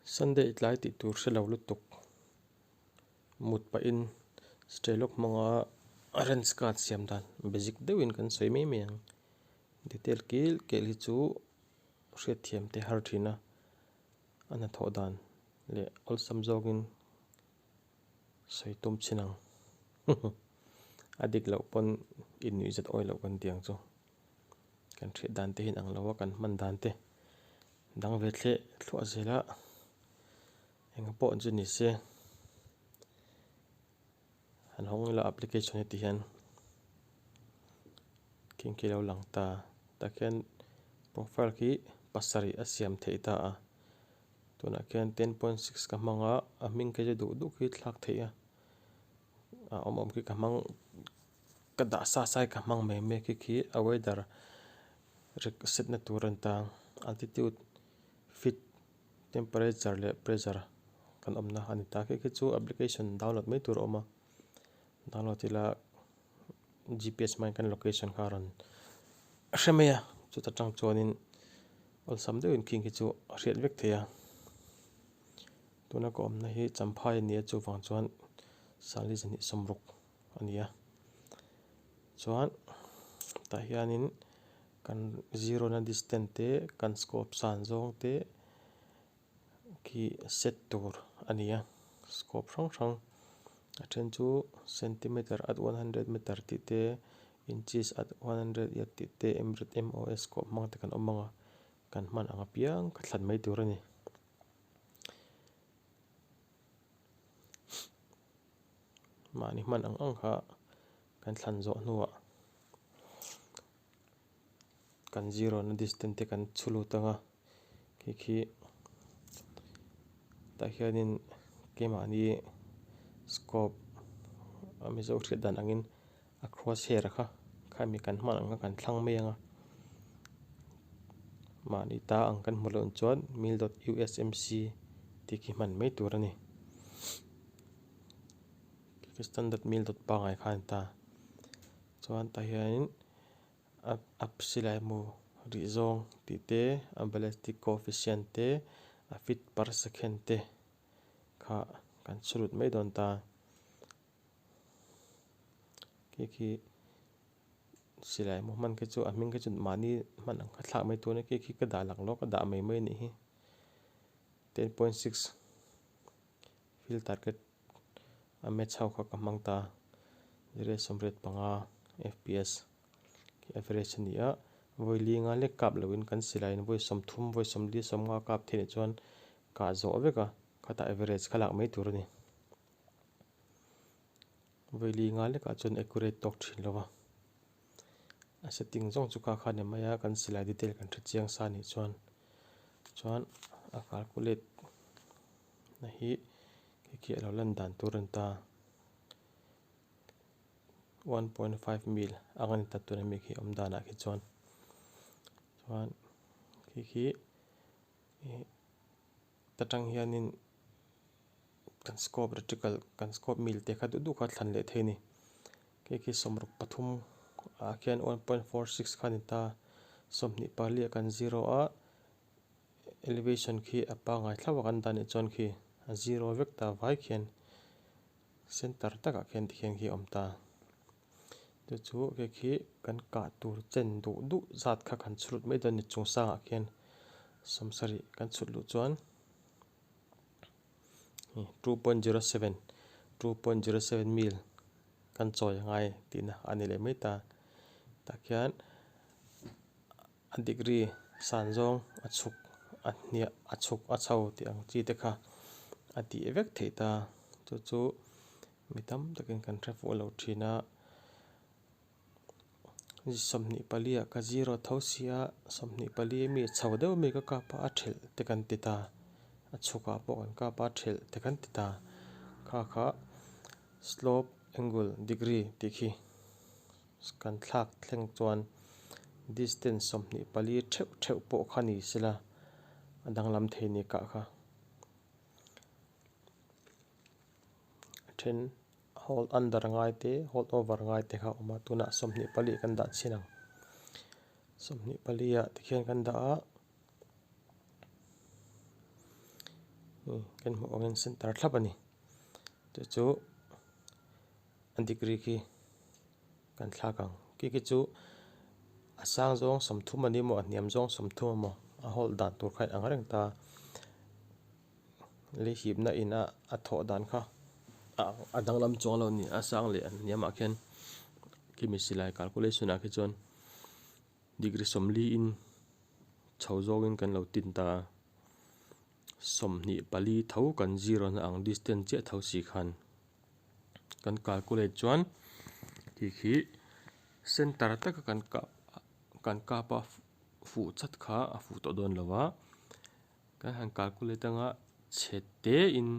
Sunday tlai tih tur hre lo lutuk mut pahin Strelok hmanga ranch card siam dan basic deuhin kan sawi mai mai ang. Detail kil kel hi chu hriatthiam te har thin a, a hnathawh dan leh awlsam zawkin sawi tum chin ang. A dik loh pawn innuihzat awi loh kan ti ang chu. Kan hriat dan te hi an ang lo a, kan hman dan te dang ve thleh thluah zel a, eng pawh chu ni se han hawng ila application heti hian khing khi a lo lang ta tah khian profile khi pasarih a siam theih ta a tunah khian 10.6 ka hmang a a hming khi chu duh duh khi thlak theih a a awm awm khi ka hmang ka dah sa sai ka hmang mai mai khi khi a weather set na tur a ni ta altitude feet temperature leh pressure kan awmna a ni ta khi khi chu application download mai tur a awm a download ila G_P_S hmangin kan location kha a rawn hre mai a chuta tang chuanin awlsam deuhin khing khi chu a hriat vek thei a tuna ka awmna hi Champhai a ni a chuvang chuan Sali zahnih sawmruk a ni a chuan tah hianin kan zero na distance te kan scope san zawng te khi set tur a ni a scope hrang hrang a then chu centimeter at 100 meter tih te inches at 100 yard tih te M_O_S scope hmang te kan awm ang a kan hman ang apiang ka thlan mai tur a ni. Mahni hman ang ang kha kan thlan zawh hnuah kan zero na distance te kan chhu lut ang a khi khi tah hianin keimahni scope a mizo hriat dan angin a cross hair kha khami kan hman ang kha kan thlang mai ang a mahni ta ang kan hmu loh chuan mil dot usmc tih khi hman mai tur a ni. Standard mil dot pangngai kha a ni ta chuan tah hianin a a silai mu rih zawng tih te a ballistic coefficient te a feet per second te kha kan chhu lut mai dawn ta khi khi silai mu hman khi chu a hming khi chu mahni hman ang kha thlak mai tur a ni khi khi ka dah laklawk a dah mai mai a nih hi 10.6 field target a match ho kha ka hmang ta 0.85 fps khi average a ni a vawi linga lek kap loin kan silaiin vawi 30 vawi 40 50 kap theih chuan kah zawh vek a khatah average kha lak mai tur a ni vawi linga lekah chuan accurate tawk thin lo va a setting zawng chu kha kha a ni mai a kan silai detail kan hre chiang sa anih chuan chuan a calculate na hi khi khi a lo lan dan tur a ni ta 1.5 mil ang a ni ta tuna mi khi awm danah khi chuan chuan khi khi ih ta tang hianin kan scope reticle kan scope mil te kha duh duh kha thlan leh thei a ni khi khi 63 ah khian 1.46 kha a ni ta 24 ah kan zero a. Elevation khi a pangngai thlauh a kan dah nih chuan khi a zero vek ta vai khian center takah khian tikhian khi a awm ta. Chu chu khi khi kan kah tur chen duh duh zat kha kan chhut mai dawn a ni chung sangah khian 70 kan chhut luh chuan 2.07 2.07 mil kan chawi a ngai tihna a ni leh mai ta. Tah khian. A degree san zawng a chhuk a hniah a chhuk a chho tih ang chi te kha a tih vek theih ta. Chu chu mi tam takin kan hre fuh lo thin a. 24 ah ka zero tho si a, 24 mi chho deuh mi ka kap a, a thelh te kan ti ta. A chhukah pawh kan kap a, a thelh te kan ti ta. Kha kha slope angle degree tih khi. Kan thlak thleng chuan distance 24 theuh theuh pawh kha ni sela a danglam thei ni kah kha. A then hold under ngai te hold over ngai te kha a awm a tunah 24 kan dah chhin ang. 24 ah tikhian kan dah a. Kan hmuh angin center thlap a ni. Chu chu a degree khi kan thlak ang. Khi khi chu a sang zawng 30 a ni maw a hniam zawng 30 a maw a hold dan tur kha a inang reng ta. Lei hipna in a a thawh dan kha a danglam chuang lo a ni. A sang leh a hniamah khian khimi silai calculation ah khi chuan degree 40 in chho zawngin kan lo tin ta a. 24 tho kan zero na ang distance chiah tho si khan kan calculate chuan khi khi center taka kan kap kan kap a fuh chat kha a fuh tawh dawn lo a. Kan han calculate anga chhe te in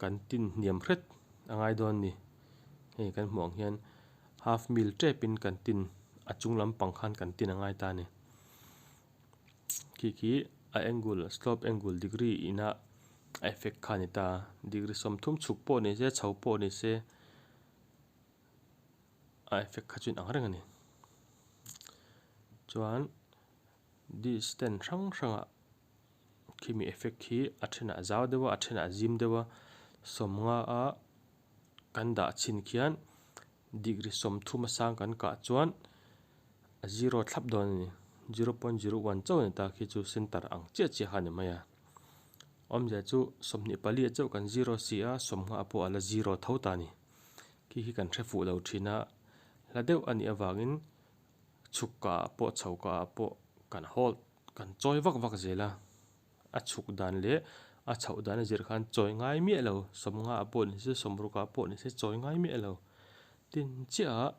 kan tin hniam hret a ngai dawn a ni. Hei kan hmuh ang hian half mil tep in kan tin a chung lampang khan kan tin a ngai ta a ni. Khi khi a angle slope angle degree ina a effect kha a ni ta a. Degree 30 chhuk pawh ni se chho pawh ni se a effect kha chu inang reng a ni. Chuan distance hrang hrangah khimi effect hi a thenah zau deuh a a thenah zim deuh a 50 a kan dah chhin khian degree 30 a sang kan kah chuan a zero thlap dawn a ni 0.01 chauh a ni ta khi chu center ang chiah chiah kha a ni mai a awmzia chu 24 ah chauh kan zero si a 50 pawh a la zero tho ta a ni khi hi kan hre fuh lo thin a hla deuh a nih avangin chhuk kah ah pawh chho kah ah pawh kan hold kan chawi vak vak zel a a chhuk dan leh a chhoh dan a zir khan chawi ngai miah lo 50 ah pawh ni se 60 ah pawh ni se chawi ngai miah lo tin chiah ah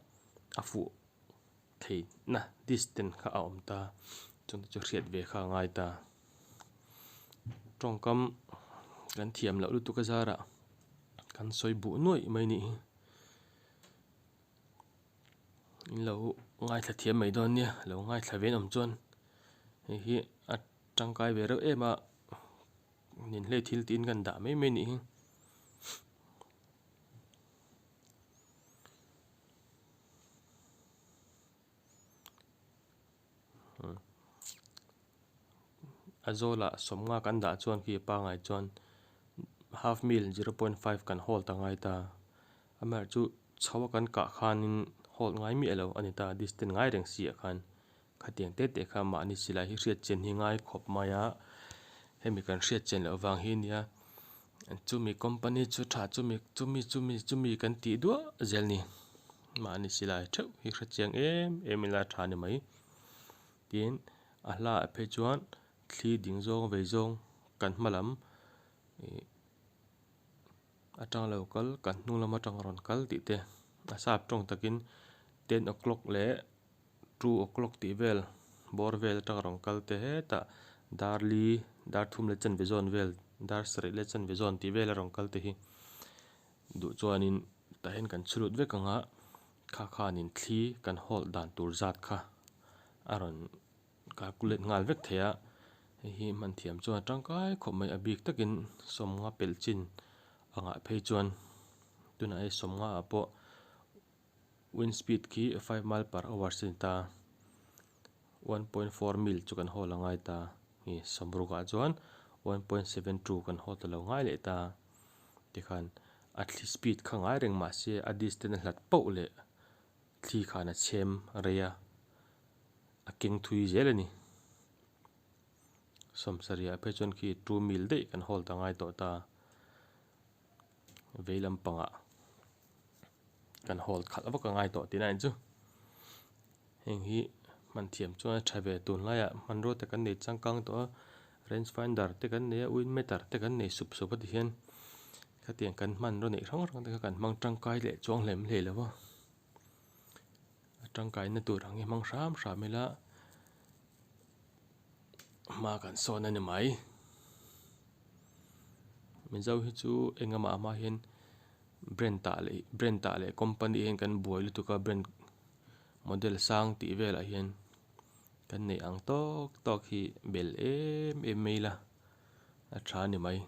a fuh theihna distance kha a awm ta chung te chu hriat ve kha a ngai ta tawngkam kan thiam loh lutuk a zarah kan sawi buh nuaih mai nih hi. In lo ngaithla thiam mai dawn nia lo ngaithla ve an awm chuan hei hi a tangkai ve reuh em a ninhlei thil tiin kan dah mai mai a nih hi. A zawlah 50 kan dah chuan khi pangai chuan half mil 0.5 kan hold a ngai ta. Amaherawhchu chu chho a kan kah khanin hold ngai miah lo a ni ta distance ngai reng si ah khan khatiang te te kha mahni silai hi hriat chian hi ngai khawp mai a hemi kan hriat chian loh vang hi nia chumi company chu tha chumi chumi chumi chumi kan tih duah zel ni mahni silai theuh hi hre chiang em em ila tha ni mai tin a hla ah phei chuan thli ding zawng vei zawng kan hma lam ih. Atang lo kal kan hnung lam atang rawn kal tih te a sap tawng takin ten o'clock leh two o'clock tih vel bawr vel atang rawn kal te hetah dar li dar thum leh chanve zawn vel dar sarih leh chanve zawn tih vel a rawn kal te hi duh chuanin tah hian kan chhu lut vek ang a kha khanin thli kan hold dan tur zat kha a rawn calculate nghal vek thei a hei hi hman thiam chuan a tangkai khawp mai a bik takin 50 pelh chin angah phei chuan tunah hei 50 ah pawh wind speed khi 5 mile per hour a ni ta 1.4 mil chu kan hawl a ngai ta hi 60 ah chuan 1.72 kan hawl ta lo ngai leh ta tikhan a thli speed kha ngai reng mahse a distance a hlat poh leh thli khan a chhem rei a. A keng thui zel a ni. 70 ah phei chuan khi 2 mil daih kan hawl ta ngai tawh ta. Vei lampangah kan hawl khalh vak a ngai tawh tih na chu. Heng hi hman thiam chuan a tha ve tunlaiah hmanrua te kan nei changkang tawh a. Range finder te kan nei a, wind meter te kan nei sup sup a ti hian khatiang kan hmanraw neih hrang hrang te kha kan hmang tangkai leh chuang hlem hlei lo va. A tangkaina tur ang hi hmang hram hram ila hma kan sawn a ni mai. Mizo hi chu engemaw hma hian brand tah leh brand tah leh company hian kan buai lutuk a brand model sang tih velah hian kan neih ang tawk tawk hi bel em em mai ila a tha a ni mai.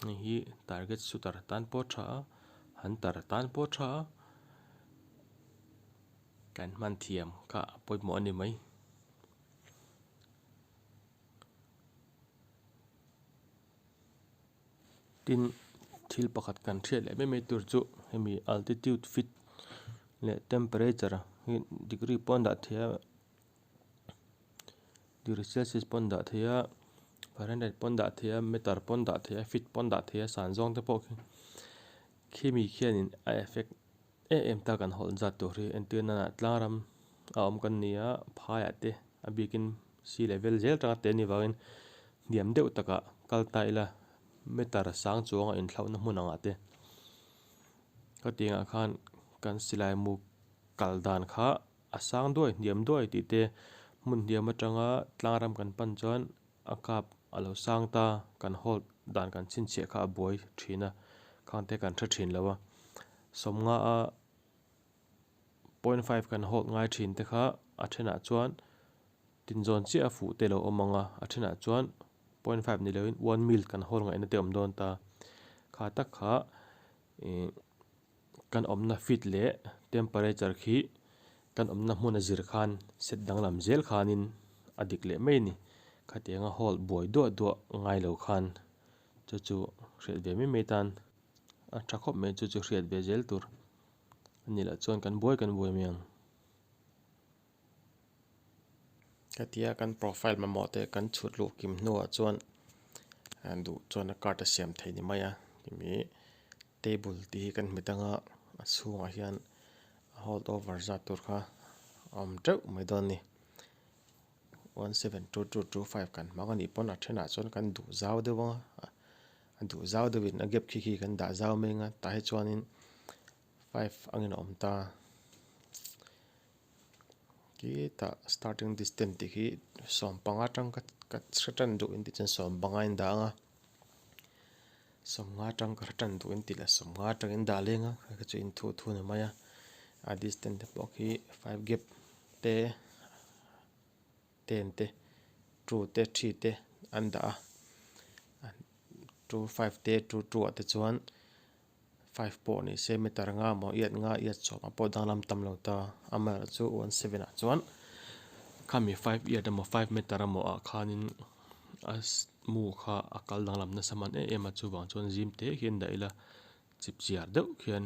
Hei hi target shooter tan pawh a tha a hunter tan pawh a tha a kan hman thiam kha a pawimawh a ni mai. Tin, thil pakhat kan hriat leh mai mai tur chu hemi altitude feet leh temperature hi degree pawh an dah thei a, degree celsius pawh an dah thei a, fahrenheit pawh an dah thei a, meter pawh an dah thei a, feet pawh an dah thei a, san zawng te pawh khi khimi khianin a effect em em ta kan hawlh zat tur hi entir nana tlang ram a awm kan ni a, phaiah te a bikin sea level zel tanga te ni vangin hniam deuh takah kal ta ila meter sang chuanga inthlauhna hmun angah te khatiangah khan kan silai mu kal dan kha a sang duai hniam duai tih te hmun hniam atanga tlang ram kan pan chuan a kap a lo sang ta kan hold dan kan chhinchhiah kha a buai thin a khang te kan hre thin lo a sawmnga a point five kan hold ngai thin te kha a thenah chuan tinzawn chiah a fuh te lo awm ang a a thenah chuan point five ni loin one mil kan hold ngaihna te awm dawn ta kha tak kha ih kan awmna feet leh temperature khi kan awmna hmun a zir khan set danglam zel khanin a dik leh mai a ni. Khatianga hold buai duah duah ngai lo khan chu chu hriat ve mai mai tan a tha khawp mai chu chu hriat ve zel tur a nih loh chuan kan buai kan buai mai ang. Hetia kan profile mamawh te kan chhut luh kim hnuah chuan duh chuan a card a siam thei ni mai a timi table tih hi kan hmet anga a chhungah hian a hold over zat tur kha a awm teuh mai dawn a ni 172225 kan hmang a nih pawn a thenah chuan kan duh zau deuh anga a duh zau deuhin a gap khi khi kan dah zau mai anga tah hi chuanin five angin a awm ta. Khitah starting distance tih khi sawmpanga atang ka ka hre tan duh in tih chuan sawmpanga in dah ang a sawmnga atang ka hre tan duh in tih leh sawmnga atangin dah leng a kha chu in thu thu ni mai a a distance te pawh khi five gap te ten te two te three te an dah a two five te two two ah te chuan. Five pawh ni se meter nga maw iat nga iat sawm ah pawh danglam tam lo ta amaherawh chu one seven ah chuan khami five iat emaw five meter emaw ah khanin a mu kha a kal danglam nasa hman em em a chuvang chuan zim te hian dah ila chip chiar deuh khian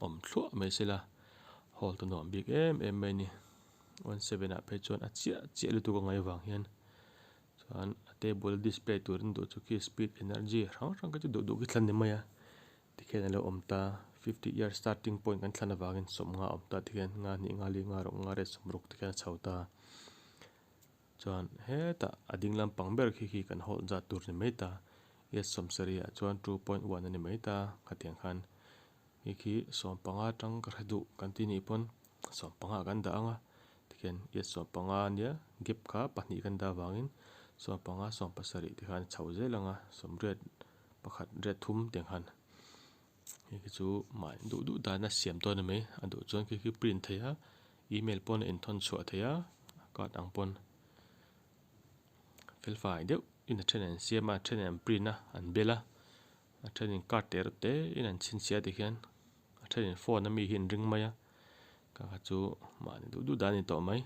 awm thluah mai sela hall te nuam bik em em mai a ni one seven ah phei chuan a chiah chiah lutuk a ngaih vang hian. Chuan a table display turin duh chu khi speed energy hrang hrang kha chu duh duh khi thlan ni mai a tikhian alo awm ta fifty year starting point kan thlan avangin sawmnga a awm ta tikhian nga hnih nga li nga ruk nga riat sawmruk tikhian a chho ta chuan hetah a ding lampang ber khi khi kan hawlh zat tur ni mai ta yes sawmsarih ah chuan two point one a ni mai ta khatiang khan khi khi sawmpanga tang ka hre duh kan tih nih pawn sawmpanga kan dah ang a. Tikhian yes 15 ania gap kha pahnih kan dah avangin 15 17 tikhan a chho zel ang a sawmriat pakhat riat thum tiang khan hei khi chu mahni duh duh dan a siam dawn a ni mai a duh chuan khi khi print theih a email pawn a inthawn chhuah theih a card ang pawn fel fai deuh in a then an siam a a then an print a an bel a a then in card te erawh te in an chhinchhiah tikhian a then in phone ami hi an ring mai a. Ka kha chu mahni duh duh dan a ni tawh mai.